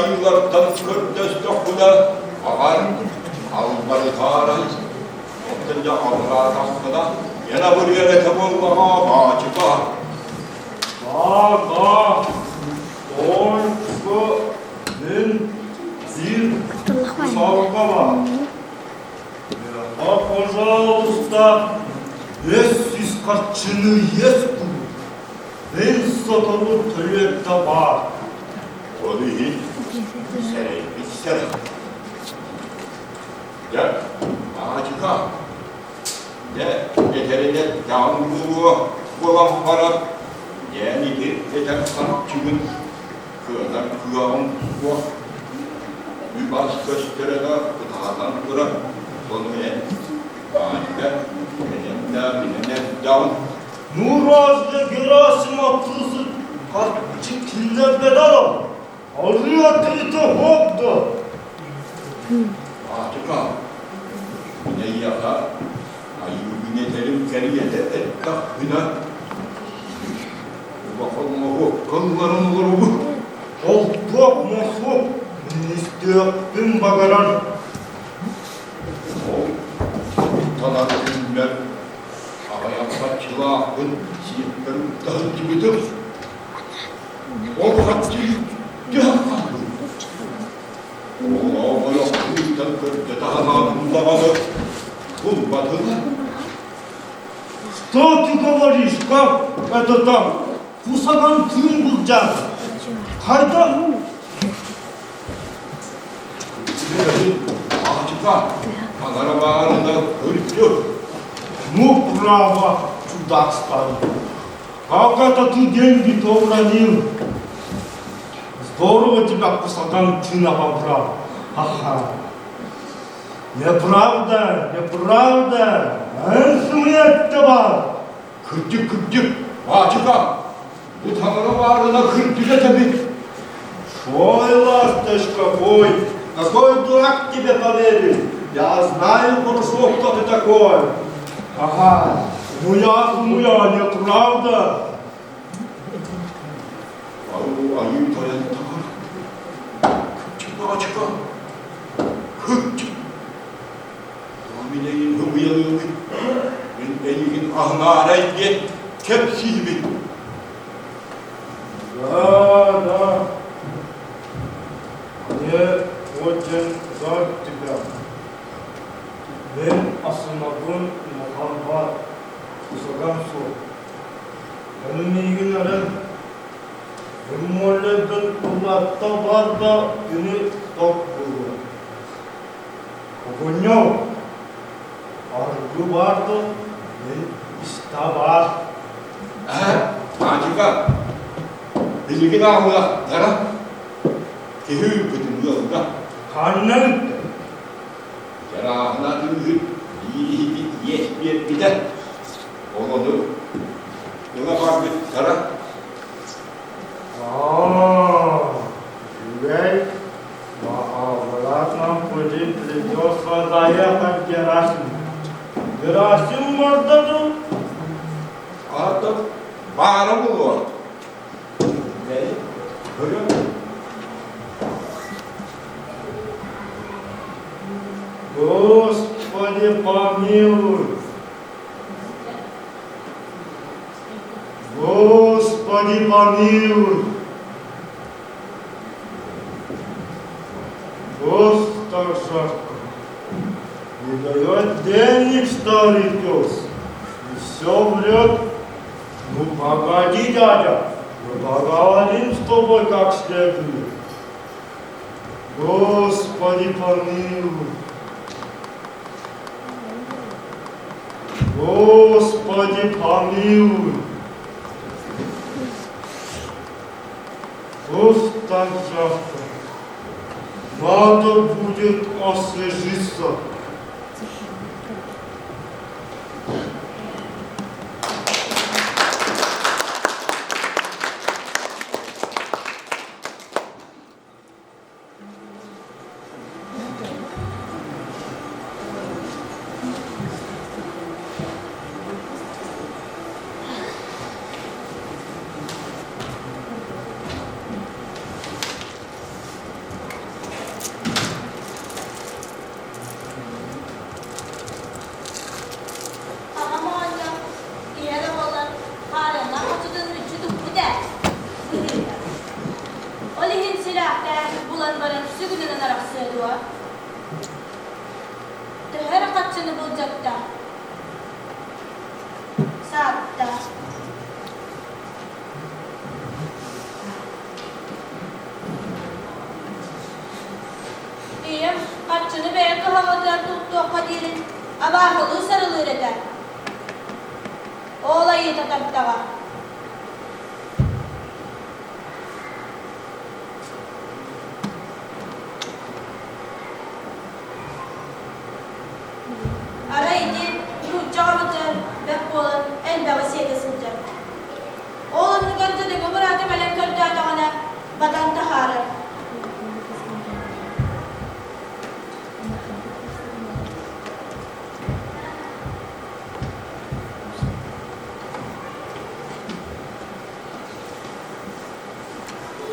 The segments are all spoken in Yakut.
айыылартан көрдөстөхпүнэ, аҕар албарытаарай, оттон дьэ абыраатахпына, эн абырыаҥ этэ буоллаҕа, баачыка. Да, да, только мин биир кусалга бар. Миэхэ, пожалуйста, 500 харчыны иэс кул. Мин сотору төлүөм да баар. Ол иһин сэрэйбит сэрэх. Дьэ, баачыка, дьэ, этэринэн даҕан буолуо буолан баран, дьээн ити этэр харчыгын кыанар кыаҕым суох. Үп-ас көстөрө да кытаатан турар, ону эн, баачыка, кэнэн да билэн эрдэҕин. Ну разве Герасим атыыһыт харчы киллэрбэтэ Арыы атыыта хоп да. Аатыка, мин эйиэхэ айыыбын этэрим кэриэтэ эттэхпинэ, улахан моһуокка ылларан олоробут. Ол туох моһуок мин истиэхпин баҕарар. Ол талар күммэр аҕыйах харчылаахпын сиэппэр укта сылдьыбытым. Ол харчы төһө хаалбыт? Оҕолоох ойохтууттан көрдөтө санаатым даҕаны булбатылар. Что ты говоришь, как это там? Кусаган тыын былдьаан. Хайдах? Аачыка, таҥара баарына кырдьык. Ну, право, чудак старый. Как это ты деньги-то уронил? Здорово тебя кусаган тына побрал. Ага. Неправда, неправда. Эн сымыйатта бар. Кырдьык, кырдьык, Аачыка, бу таҥара баарына кырдьык этэбит. Ой, ласточка, ой, какой дурак тебе поверил. Я знаю хорошо, кто ты такой. Ага, ну я, ну я, неправда. Ау, айыы тойон таҥара. Кырдьык, Аачыка, кырдьык. Мин эйигин ымыйалыыбын, мин эйигин аһынаарай диэн кэпсиибин. Да, да. Мне очень жаль тебя. Мин асынабын улахан бар, кусагам суох. Аны миигин эрэн, Мөллөбүн улаатта бар да күнү ток буолуо. Оҕонньор, аргы баар да, мин иста баар. Ээ, Таанчыка, билигин ааҕыахтара. Киһи ыыппытын ыалга. Ханна ыытта? Дьарааһына атыыһыт биир иһити иэс биэрбитэ. Ол ону ыла барбыттара. Аа, үчүгэй. Обратном пути придется заехать к Герасиму. Герасим мордоду. Аата баара буолуо. Бэйи, көрүөм. Господи помилуй! Господи помилуй! Просто жарко. Не дает денег старый пес. И все врет. Ну погоди, дядя, мы поговорим с тобой как следует. Господи помилуй. Господи помилуй. Пусть так завтра. Надо будет освежиться. харчыны былдьатта. Саатта. Ийэм харчыны бэйэ кыһалҕатыгар туттуохха диирин абааһылыы сарылыыр этэ. Ол айыыта тартаҕа. Арай ити нуучча аҕабыта бэрт буолан элбэҕи сиэтэ сылдьар. Ол оннугар дьадаҥы быраата кэлэн көрдөөтөҕүнэ батан таһаарар.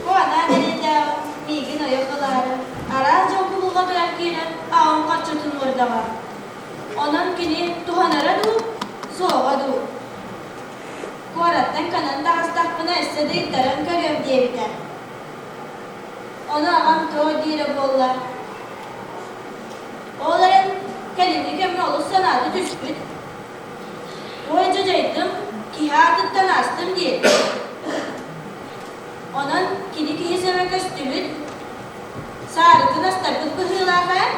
Бу анаан эрэйдээҕим миигин ойох ылаары, араас дьон кубулҕатыгар киирэн аҕам харчытын уордаҕа. Онон кини туһанара дуу, суоҕа дуу? Куораттан канан таҕыстахпына өссө да ыйдаран көрүөм диэбитэ. Ону аҕам туох диирэ буолла? Ол эрэн кэлиҥҥи кэмҥэ олус санаата түспүт. Ой, дьадайдым, киһи аатыттан аастым дии. Онон кини киһи сэмэ көстүбүт, саарытын астарбыт быһыылаах ээ.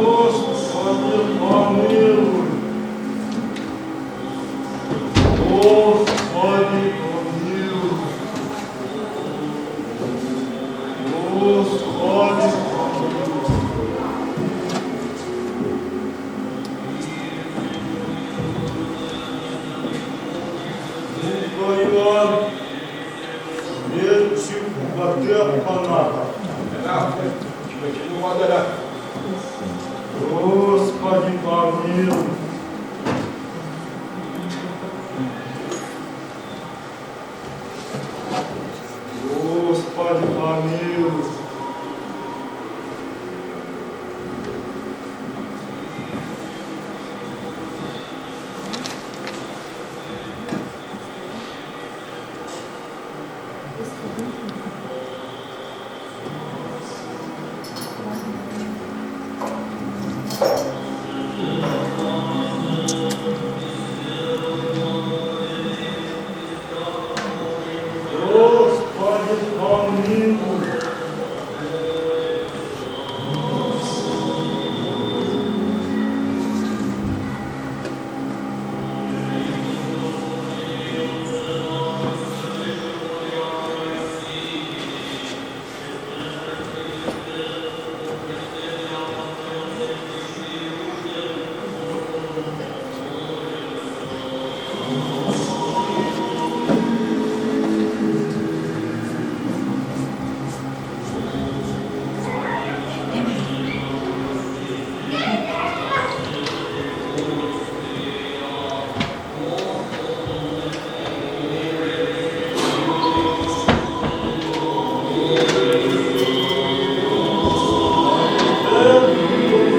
Господи, помилуй! Господи, помилуй! Господи, помилуй! Ну-ка, Иван, летчик батыахха наада. Господи, помилуй! Господи, помилуй! Господи, помилуй!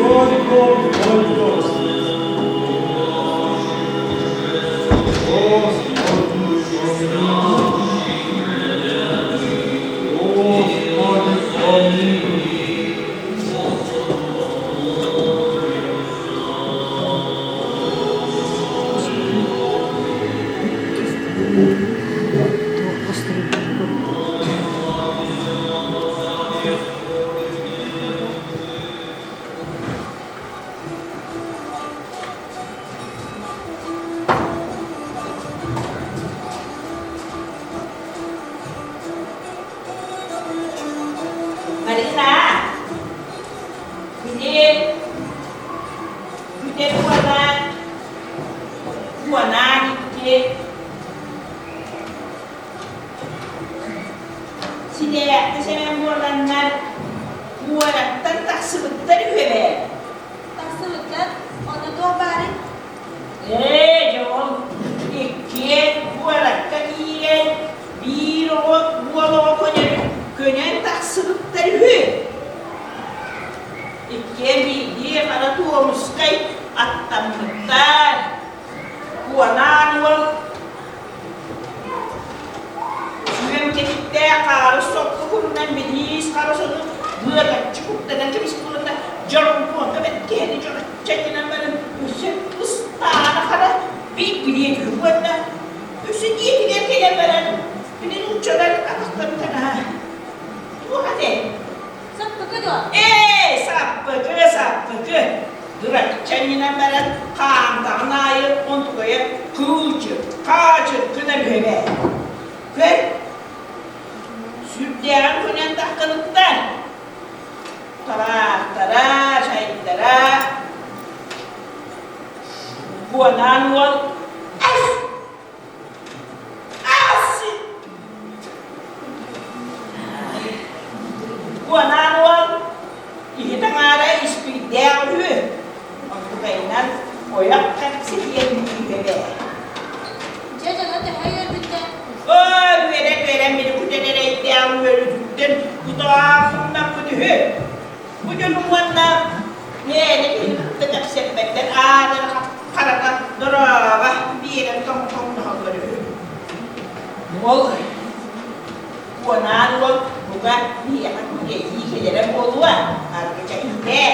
Господи, помилуй! Марина, били күтэр уонан, уонаан икки, синээхтэ сэмэн буоланнар куораттан тахсыбыттар үһү эбээт. Тахсыбыттар, онно туох баарый? Аһыммыттар. Куонаан уол сүөм кэтиттээх хаарыс соппу курунан билиис хара сону быатаччы куттанан кэбиспит уонна дьоҥкуонка бэркиһэни дьороччанньынан баран өссө ыстаана хара бий-билиэ үһү уонна өссө дьиэтигэр кэлэн баран били нууччалар атахтарын таҥаһа туох этэй? Саппыкы дуо? Ээ, саппыкы, саппыкы. Дураччанньынан баран хаамтаҕын аайы онтукайа кыычык, хаачык гына түһэрэ. Көр, сүрдээҕин күнэн таххыныттан. Тараахтара, чайдара. Куонаан уол ас! Куонаан уол киһи таҥаара испирдээх үһү. Онтукайынан ойох кэпсэтиэн күүһэбэ. Дьэ дьоно төһө үөрбүттэр? Ой, үөрэн-үөрэн били күтэн эрэйдээх үөрүүтүттэн кутаахымнаммыт үһү. Бу дьонум уонна мээнэ киһини кытта кэпсэппэттэр аанын харата дорообо биэрэн тоҥхоҥноһоллор үһү. Уол Куонаан уол бука биһиэхэ күндэйии кэлэрэ буолуо, аргы чэйдээ.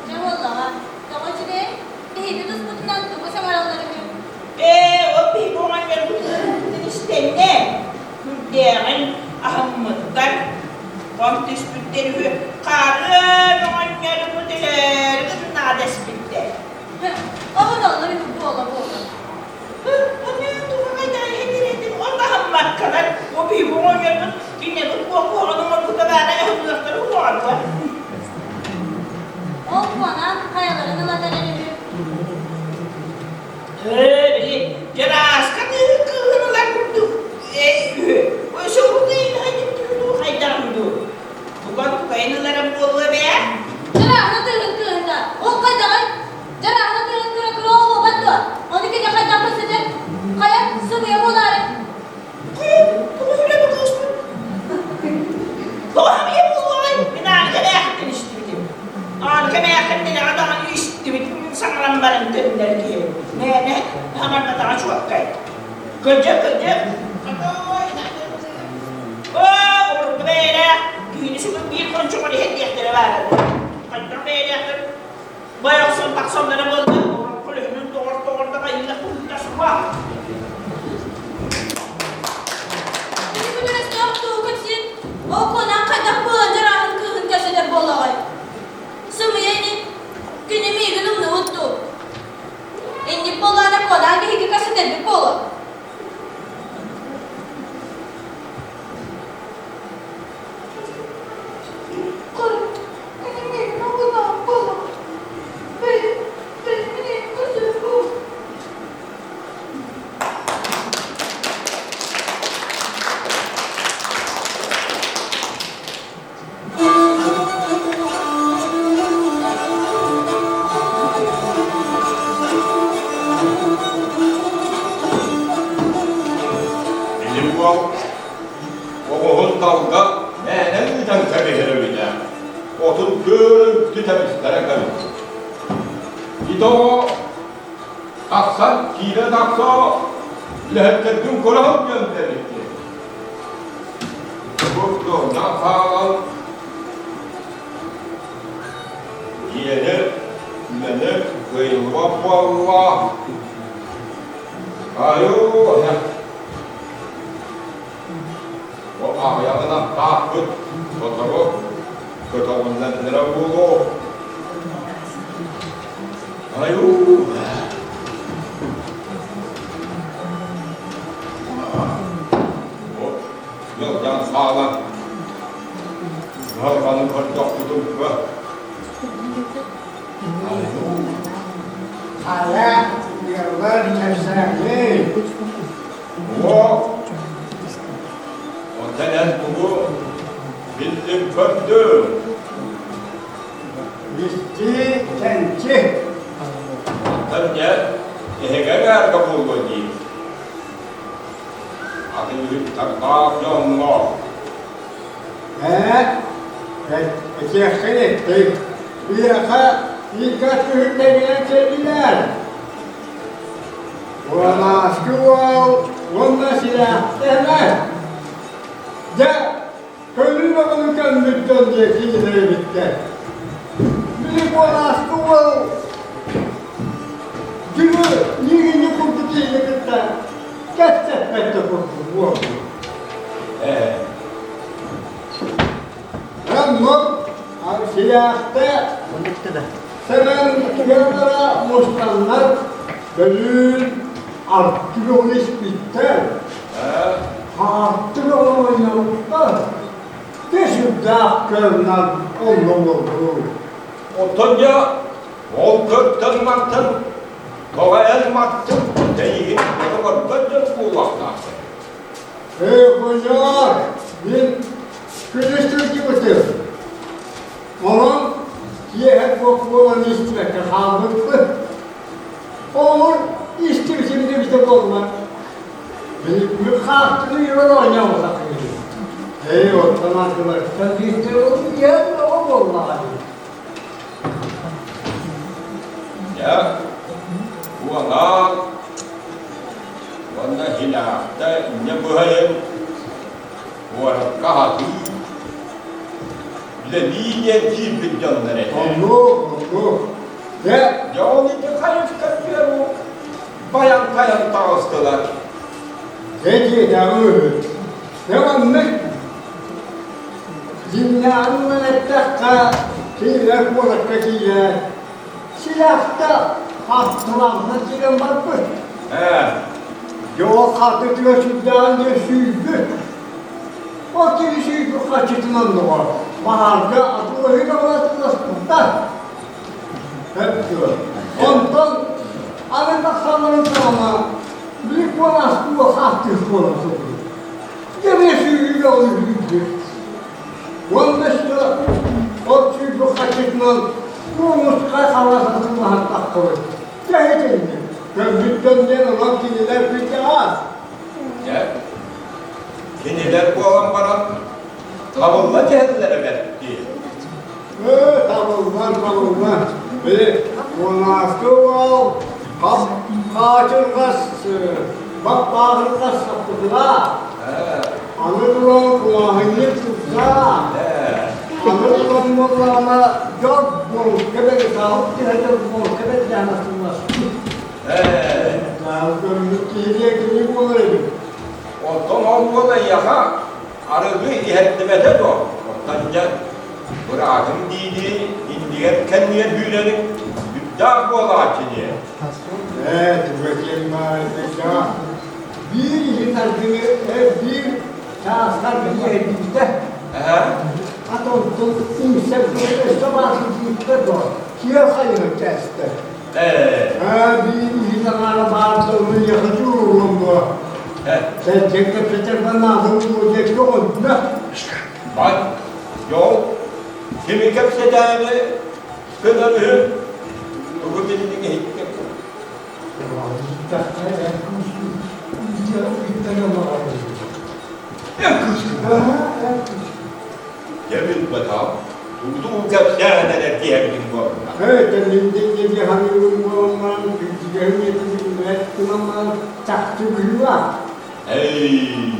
Дьэ буоллаҕа, тоҕо үчүгэй? Биһиги туспутунан тугу саҥараллар үһү? Ээ, ол биһиги оҕонньорбутун истэннэ, күрдээҕин аһыммыттар, хом түспүттэр үһү, хаарыан оҕонньорбут өлөөрү гыннаа дэспиттэр. Оҕоноллор үһү буола-буола. Ол аһыммаккалар, ол биһиги оҕонньорбут кинилэр куһаҕан оҥорбута баара аһыммыахтара уһуоҕа Ол куонан хайаларын ылан эрэр үһү? Ээ, били, дьарааска кыыһын ылар курдук үһү. Өссө урут ыйын хайдаҕын дуу? Туган тукайын ыларым буолуо бээ? Дьарааһына тыһын кыыһына. Ол хайдаҕый? Дьарааһына тыһын кыра кыра оҕуобат дуо? Ону кини хайдах көрсөтөр? Хайа, сымыйа буолаары. Хайа, тугу сүрэ кыыспыт? Тоҕо хамыйа буолуоҕай? Мин аанка мээхтэн истибитим. Аанка мээхтэн дэлэҕэ даҕаны истибитим саҥаран баран төннөр киһи. Мээнэ хаҥарбатаҕа чуоккай. Кырдьык, кырдьык. Оо, урукку бэйэлээх киһини сүгүн биир хончоҕор иһэн диэхтэрэ баара. Хайдах бэйэлээхтэр Байахсан тахсаллара буолла, көлөһүнүн тоҕор-тоҕор да хайыылах куһута суох. Ити күнүрүстээх тугу кэпсиир? Ол куонан хайдах буолан дьарааһын кыыһын кэпсэтэр буоллаҕай? Сымыйа ини, кини миигин умнубут дуу? Инник буоллаҕына куонаан биһиги кэпсэтэрбит буолуо. Били уол Оҕуһун далга мээнэ ыытан кэбиһэр эбитэ, отун күөрү тэбистэрэ кэлбит. Ити оҕо тахсан киирэ тахса үлэһиттэргин көрө сылдьан диэбикки. Бу дьоннор хаалан дьиэни, үлэни кыайыллыбат буолла. Айуу, Бу аҕыйаҕынан тааппыт сотору көтөҕүллэннэрэ буолуо. Айуу! Бу ыалдьан хаалан кыһалҕаны көрдөхпүтүн Айуу! Хайа, ыаллар кэпсээҥий? Уо, онтон эн тугу биллим көрдүм? Истии кэнчи. Онтон дьэ, эһэгэ баарга буолуо дии. Атыыһыттардаах дьоҥҥо. Ээ, этиэххин эттиҥ. Биһиэхэ Икки күһүннэринэн кэллилэр. Уолааскы уол уонна силээхтэнэр. Дьэ, көнүү бөҕөнү көммүт дьон диэки эбиттэр. Били Куолааскы уол дьүрү миигини курдук киһини кытта кэпсэппэт да курдук буолбут. Оннук силээхтэ Сэмэн ыаллара мустаннар бөлүүн артык оҕону испиттэр. Хаартык оҕону оонньообуттар. Дьэ сүрдээх көрүнэн онно буолбут. Оттон дьэ ол көртөн мантан тоҕо эн маттын тэйигин тоҕо көрбөт дьон буолуохтаахтар. Эй, Кузяр, мин күнүс сылдьыбытым. Онон киэһэ туох буолан истибэккэ хаалбыппыт. Оҕолор истибитим да эбитэ буолла. Билигин хаартыны үөрэн оонньообутах киһи. Эй, оттон ардыларыттан биирдэ ол иһэн оҕо буоллаҕа дии. Дьэ, куолаан уонна хилаахта инньэ быһайын куоракка аһатыы үлэлии диэн киирбит дьоннор этэ. Оннук, оннук. Дьэ, Дьэ ол ити хайыскар перву байан тайан таҕыстылар. Дьэ дьиэтээҕи үһү. Дьэ маннык дьиҥнээҕин эттэххэ, кинилэр куоракка киирэ силээхтэ хартылаахтан киирэн барбыт. Ээ, Дьэ ол хартытыгар сүрдээҕин диэн сүүйбүт. Ол кини сүүрбүт харчытынан доҕор, баһаарга атыылаһыы бөҕө атыыласпыттар. Онтон аны тахсалларын саҕана били куолаастуу хааттыыр буолан сылдьыбыт. Дьэ эмиэ сүүрүүгэ ону сүүрбүт. Уонна өссө ол сүүрбүт харчытынан куомуска халас атыылаһан таххыбыт. Дьэ итинник. Көрбүттэн диэн онон кинилэр кырдьаҕас. Дьэ, кинилэр буолан баран табылла түһэллэрэ бэрт дии. Ээ, табыллан, табыллан. Били, уонааскы уол хас хаачырҕас, баппааҕырҕас саппытыга. Аны туран кулааһынньык тутта. Аны туран буоллаҕына дьон буолка бэри саалык түһэ дьон буолка бэрдээн атылласпыт. Көрүҥүт киһилиэ кини буолар эбит. Оттон ол уол эйиэхэ арыгы иһэрдибэтэ дуо? Оттон дьэ, быраатым дии-дии иннигэр кэннигэр сүүрэриҥ үрдээх буолааччы дии. Ээ, түбэтиэн баарыйда. Биир иһин аргыны биир чааскар иһэрдибитэ. Ат онтон үҥсэр өссө баасылдьыыттар дуо? Киэр хайыһар чээстэр. Ээ, Биир иһин аҥаара баар да ылыйыаха дьуруруом дуо? Сэргэн кэпсэтэрбэр наада буолуо диэки онно. Бат, дьол, кими кэпсэтээри гынар үһү, тугу биллиҥ иһиттим. Эн кыыскын. Дьэ билбэтэх, тугу кэпсээн эрэр киһибитин буолла. Эй!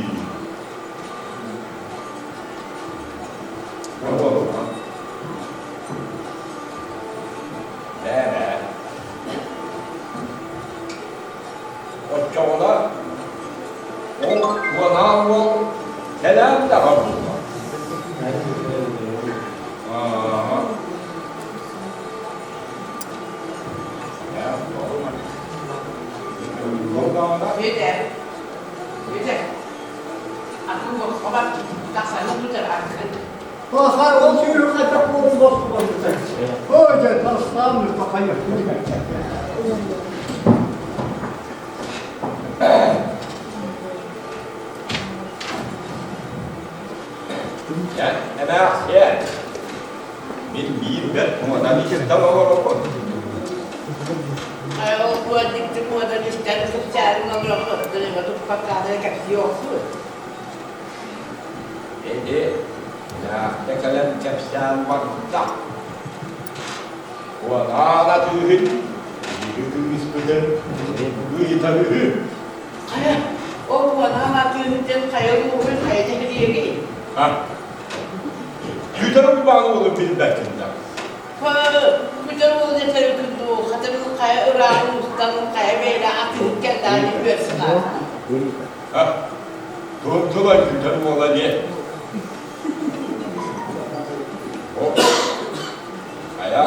Бээ-бээ. Оччоҕуна ол уонаан уол кэлээн даҕа буолла. Аа. Сүөдэр, Сүөдэр, атын босхобар тахсаны тутар аргын. Пахай ол сүүрүк хайдах буолун босхобор Ой, дьэ, тастаан пахай. Дьэ, эмээхсиэн, мин биир бэрт муодан истэн олоробун. Ол куодикты муодан истэн кыпчаарын олорохтор туппаккаары кэпсии охсуу. Эди, наахта кэлэн кэпсээн барда. Куонаан атыыһыт биһиги кыыспытын ыйытар үһү. Хайа, ол куонаан атыыһыт диэн хайа улууһун хайа нэһилиэгий? Ха, Күтэр Уйбаан уолун билбэккин да. Күтэр уолун этэрбитин дуу, хатырыл хайа ыраах улуустан хайа бэйэлэ атыыһыт кэллэҕин үөрсүн Ха, туһун күтэр уола диэн. Хайа,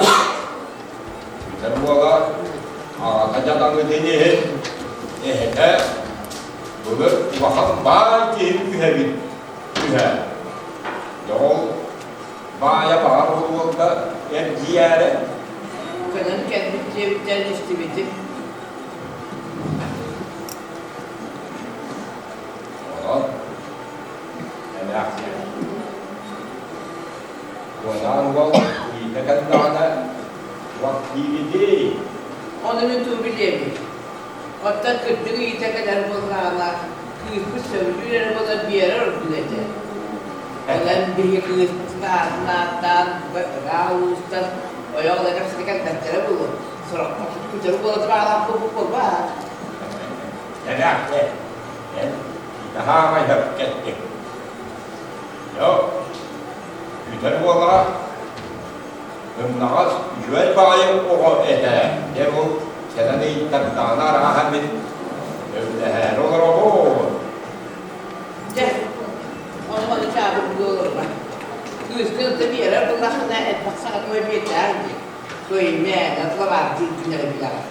бүтэр уола аҕата дьадаҥытын иһин эһэтэ былыр улахан баай киһи түһэбит түһэ. Дьэ ол баайа баҕар буолуолга эргийээрэ. Көнөн кэлбит диэбиттэрин истибитим. Онон эмээхсин Куонаан уол иитэ кэллэҕинэ туох диибитий? Ону мин тугу билиэмий? Оттон кырдьык иитэ кэлэр буоллаҕына, кыыспыт сөбүлүүр эрэ буолан биэрэр ордук этэ. Онон биһи кыыспытын аатын ааттаан, ыраах улуустан ойох ыла кэпсэтэ кэлбэттэрэ буолуо. Сороххо күтэр буола тураалаах буолбут буолбаат? Эмээхсин, эн наһаа кэттиҥ. Дьэ, бүтэр уола ымнаҕас үчүгэй баҕайы оҕо этэ. Дьэ ол кэлэн ыйыттардаҕына арааһа мин сөбүлэһээри олоробун. Дьэ, ону чаабыр буолуорба. Кыыскын ыта биэрэр буоллаххына, элбэх саҥатыма биэрдээх дии. Кыймээнэ тылабаардыыр күннэрэ билэҕин.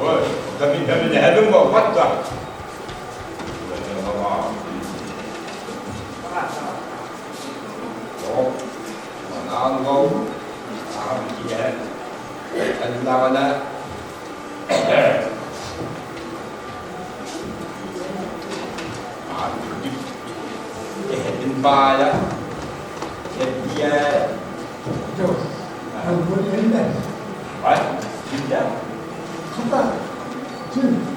Ой, да мин сөбүлэһэбин буолбат да. Манаан уол аҕам киэһэ кэллэҕинэ эһэтин баайа кэрдийэ Ай, кимдэ? Хата, ким?